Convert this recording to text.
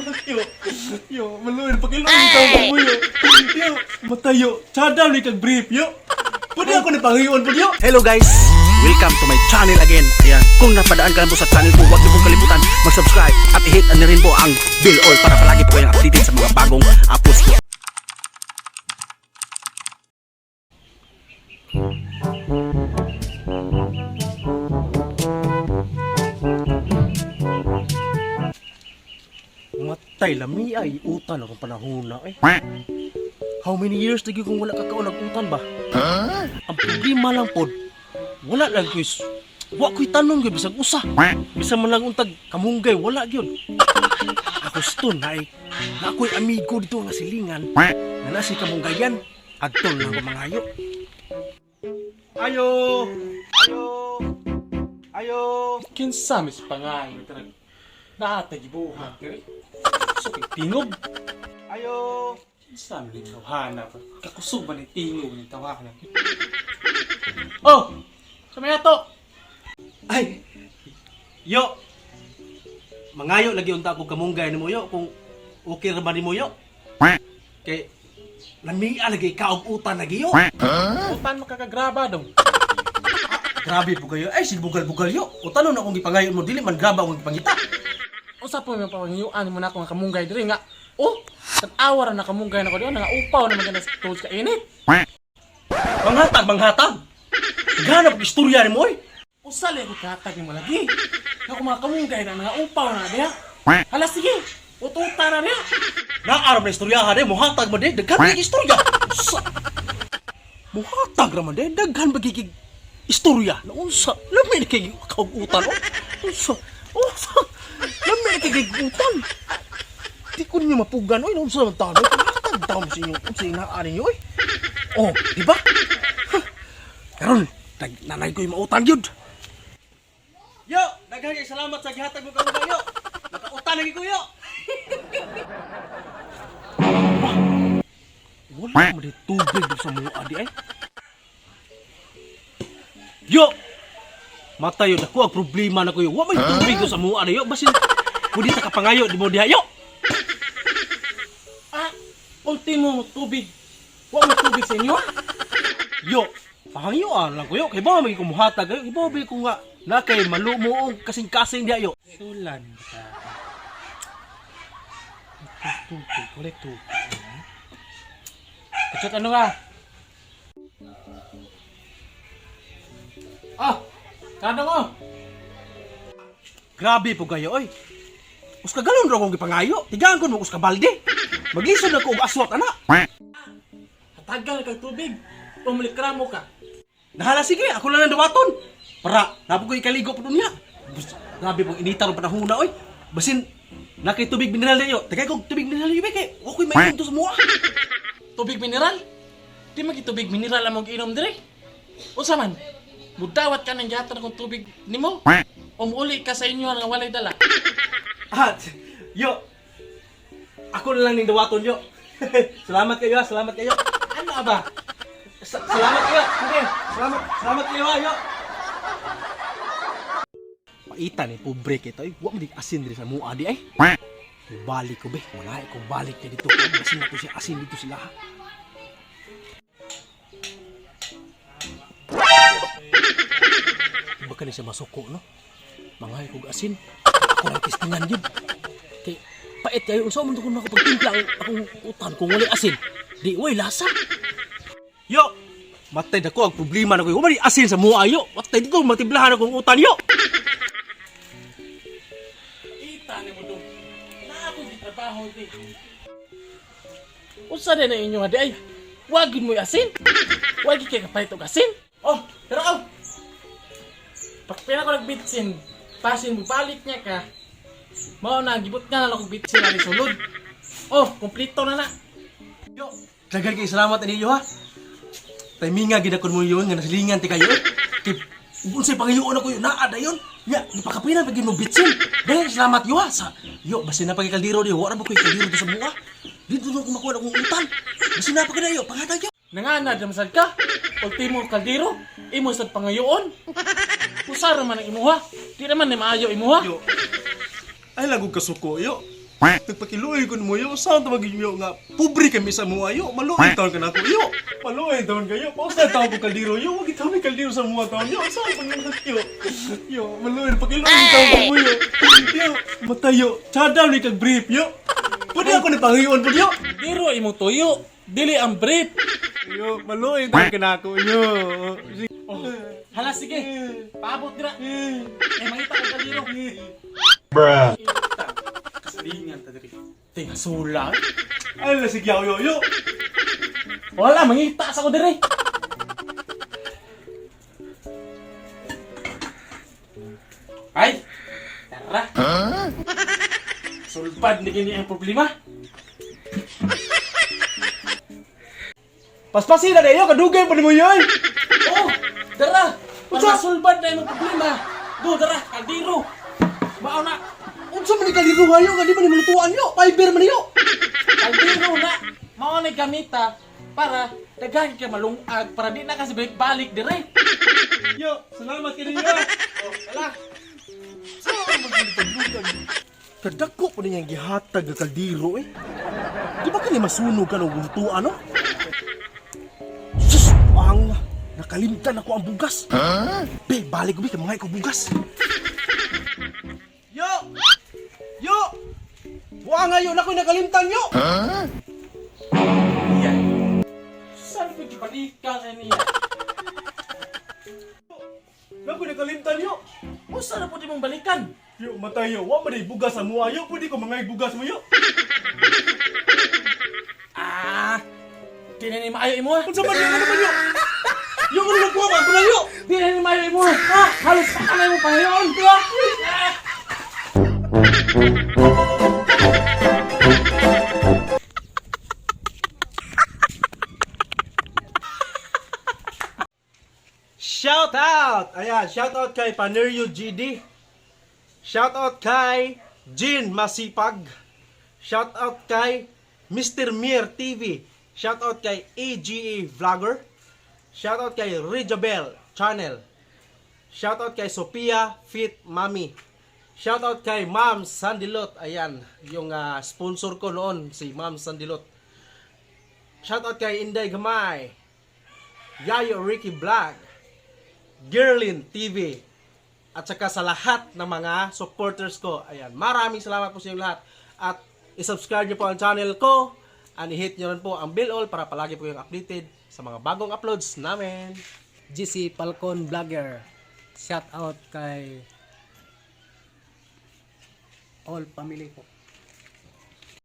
Yo, yo, maluin, pakiluin ka mo yo. Yo, matayo, tsada ni kag brief yo. Pwede ako ni pangayon pud yo. Hello guys! Welcome to my channel again. Ayan, kung napadaan ka lang po sa channel ko, huwag niyo pong kalimutan mag-subscribe at i-hit na rin po ang bell all para palagi po kayong updated sa mga bagong uploads ko. Matay lami ay utan akong panahon na eh. How many years na gyud kung wala ka kaon utan ba? Ang problema lang pod, wala lang ko'y wa ko'y tanom gyud bisag usa. Bisan man lang untag kamunggay wala gyud. Ako stone na ay na ako'y amigo dito nga silingan nga nasi kamunggayan adto lang ko mangayo. Ayo! Ayo! Ayo! Kinsa mis pangayo tarag. Naata gibuhat diri. So kay tingog. Ayo! Kinsa man ni tawhana pa. Kakusog ba ni tingog ni tawhana. Oh! Sa may ato. Ay, yo, mangayo lagi unta ako kamunggay nimo yo kung okay ra ba nimo yo. Kay lamia lagi kaog utan lagi yo. Utan makakagraba dong. Grabe po kayo. Ay, sibugal-bugal yo. Utanon akong gipangayon mo dili man graba akong gipangita. Usa po may pangayuan mo na akong kamunggay diri nga. Oh, tan-awa ra na kamunggay nako diyon nga upaw na maganda sa tuod ka init. Manghatag, manghatag. Ganap og istorya nimo oy. Usa lang ko katag nimo lagi. Nga kung mga kamunggay na nga upaw na diha. Hala sige, ututa na niya. Naaram na istoryahan eh, muhatag man eh, daghan ba istorya. Sa muhatag ra man eh, daghan ba gigig istorya. Naunsa, lami na kay kaugutan oh. Unsa? Unsa? Lami na kay utan. Di ko ninyo mapugan oy, naunsa man taon. Muhatag taon sa inyo, unsa inaa ninyo oy. Oh, di ba? Huh. Karon, dag nanay ko'y mautang gyud. Yo, daghan kay salamat sa gihatag mo karon yo. Nakautan lagi ko yo. Wala mo di tubig sa mua di ay. Yo! Matayo dako ang problema na ko yo. Wa may tubig sa mua di yo. Basin pwede ta kapangayo di mo diha yo. Ah, ultimo mo tubig. Wa mo tubig sa inyo? Yo, pahangyoan lang ko yo. Kay ba may kumuhatag kayo. Iba ba ko nga na kay malumo og kasing-kasing diha yo. Sulan ka. Tubig, wala tubig. Kachot ano ka? Ah, kada mo. Grabe po kayo oy. Uska galon ra akong gipangayo. Tigaan ko mo uska balde. Maglisod na ko og aswat ana. Hatagal kag tubig. Pumulikramo ka. Nahala sige, ako lang ang dawaton. Para, napo ko ikaligo po niya. Grabe pong inita ron panahon na, oy. Basin, nakay tubig mineral na yo. Tagay kog tubig mineral yo, kay okay may to sa mua. Tubig mineral? Di magi tubig mineral among inom dire. Unsa man? Mudawat ka ng gihatag akong tubig nimo. O muuli ka sa inyo nga walay dala. Ah, yo. Ako na lang ning dawaton yo. Salamat kayo, ah, salamat kayo. Ano ba? Salamat kayo. Sige, salamat, salamat kayo, ah, yo. Paita ni pobre kita, oy. Wa man di asin diri sa mua di ay. Balik ko be, wala ko balik na dito. Basin na ko siya asin dito sila. Ha. Iba ka ni siya masuko, no? Mangay kog asin. Ako lang testingan yun. Kay, pait kayo. Unsa man to kung nakapagtimpla ang akong utan kung walay asin. Di, way, lasa. Yo! Matay dako ang problema na ko. Wala asin sa mua, yo. Matay dito, matimplahan akong utan, yo. Ita ni mo dong. Na ako di trabaho di. Unsa din ang inyo di ay? Wag gyud mo asin. Wag gyud kay kapalit og asin. Oh, pero aw. Pag pina ko nagbitsin, pasin mo balik niya ka. Mao na gibot nga na lang kog bitsin ani sulod. Oh, kompleto na na. Yo, daghan kay salamat ani ha. Timinga gid ako mo yun nga nasilingan ti kayo. Kay unsay pangayoon ako yun naa dayon. Nya, gipakapinan pag mo bitsin. Daghan kay salamat yo ha. Sa yo basin na pagkaldero di wa ra ba koy kaldero do sa mua. Dito na ko makuha akong utan. Basin na pagkadayo, pangatag yo. Nanganad na masad ka. Ultimo kaldero, imo sad pangayoon. Usara man ang imuha. Di naman ni maayo imuha. Yo. Ay lang kog kasuko yo. Nagpakiluoy ko nimo, yo. Saan ta magiging, yo, nga pobre kami sa mua, yo. Maluoy taon ka na ako, yo. Maluoy taon kayo. Pausa taon ko kaldero, yo. Wag itaw may kaldero sa mua taon, yo. Saan pag naman, yo. Yo, maluoy. Pakiluoy taon ko mo, yo. Yo, matayo. Chadam ni kag brief, yo. Pwede ako ni pangayon po, yo. Diro imong tuyo, dili ang brief. Yo, maluoy taon ka na ako, yo. Oh, hala sige. Paabot dira. Eh mangita kag kaldero. Bruh. Kasalingan ta diri. Tinga sula. Ay, sige, yo, yo. Wala mangita sa ko diri. Ay, tara. Sulpad ni kini ang problema. Paspasin na yo, kadugay pa nimo yoy. Oh, dara. Para sulbad na imong problema. Do dara, kaldero. Mao na, Unsa man ni kaldero hayo nga di man ni malutuan yo? Fiber man yo. kaldero na. Mao na gamita para daghan ka malungag para di na kasi balik dire. Yo, salamat kay niyo. Oh, wala. Kadako pa niyang gihatag nga kaldero eh. Di ba kani masunog ka ng lutuan no? Sus, ang nakalimtan ako ang bugas. Huh? Be, balik ko be, kay mga ko bugas. Yo! Yo! Buang nga yo, nakoy nakalimtan yo! Yan. Saan ko gibalikan na niya? Nakoy nakalimtan yo. Usa na po di mong balikan. Yo, matay yo. Wa man day bugas sa mua yo. Pwede ko mga bugas mo yo. Ah, di na ni maayo imo. Ah. Unsa man yo, ano man yo? Yo, ano lang kuha man yo. Di na ni maayo imo. Ah, halos pa ka na imong pahayon. Ah. Shout out! Ayan, shout out kay Panerio GD. Shout out kay Jean Masipag. Shout out kay Mr. Mir TV. Shout out kay AGE Vlogger. Shout out kay Rijabel Channel. Shout out kay Sophia Fit Mami. Shout out kay Ma'am Sandilot. Ayan, yung sponsor ko noon, si Ma'am Sandilot. Shout out kay Inday Gamay. Yayo Ricky Vlog. Girlin TV at saka sa lahat ng mga supporters ko. Ayan, maraming salamat po sa inyong lahat. At isubscribe niyo po ang channel ko and i-hit niyo rin po ang bell all para palagi po kayong updated sa mga bagong uploads namin. GC Falcon Vlogger. Shout out kay all family ko.